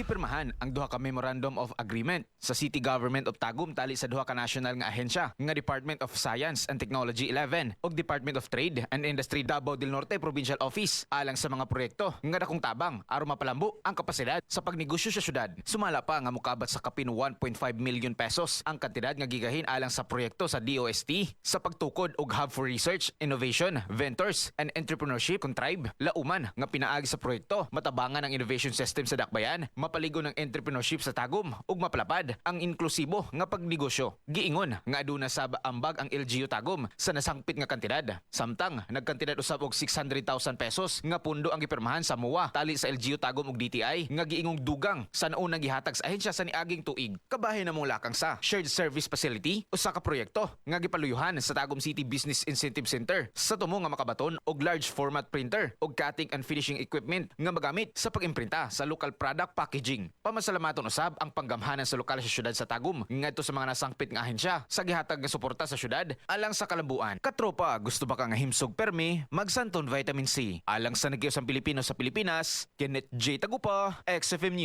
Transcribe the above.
Gipirmahan ang duha ka Memorandum of Agreement sa City Government of Tagum tali sa duha ka national nga ahensya nga Department of Science and Technology 11 ug Department of Trade and Industry Davao del Norte Provincial Office alang sa mga proyekto nga dakong tabang aron mapalambo ang kapasidad sa pagnegosyo sa syudad. Sumala pa nga mokabat sa kapin 1.5 million pesos ang kantidad nga gigahin alang sa proyekto sa DOST sa pagtukod og Hub for Research, Innovation, Ventures and Entrepreneurship contribe lauman nga pinaagi sa proyekto matabangan ang innovation system sa Dakbayan, mapaligon ang entrepreneurship sa Tagum ug mapalapad ang inklusibo nga pagnegosyo. Giingon nga aduna sab ambag ang LGU Tagum sa nasangpit nga kantidad. Samtang nagkantidad usab og 600,000 pesos nga pundo ang gipirmahan sa MOA tali sa LGU Tagum ug DTI nga giingong dugang sa naunang gihatag sa ahensya sa niaging tuig. Kabahin na molakang sa Shared Service Facility, usa ka proyekto nga gipaluyuhan sa Tagum City Business Incentive Center sa tumo nga makabaton og large format printer og cutting and finishing equipment nga magamit sa pag-imprinta sa local product packaging. Pamasalamaton usab ang panggamhanan sa lokal sa syudad sa Tagum ngadto sa mga nasangpit nga ahensya sa gihatag nga suporta sa syudad alang sa kalambuan. Katropa, gusto ba ka nga himsog permi? Magsanton Vitamin C. Alang sa Nagyos ang Pilipino sa Pilipinas, Kenneth J. Tagupa, XFM News.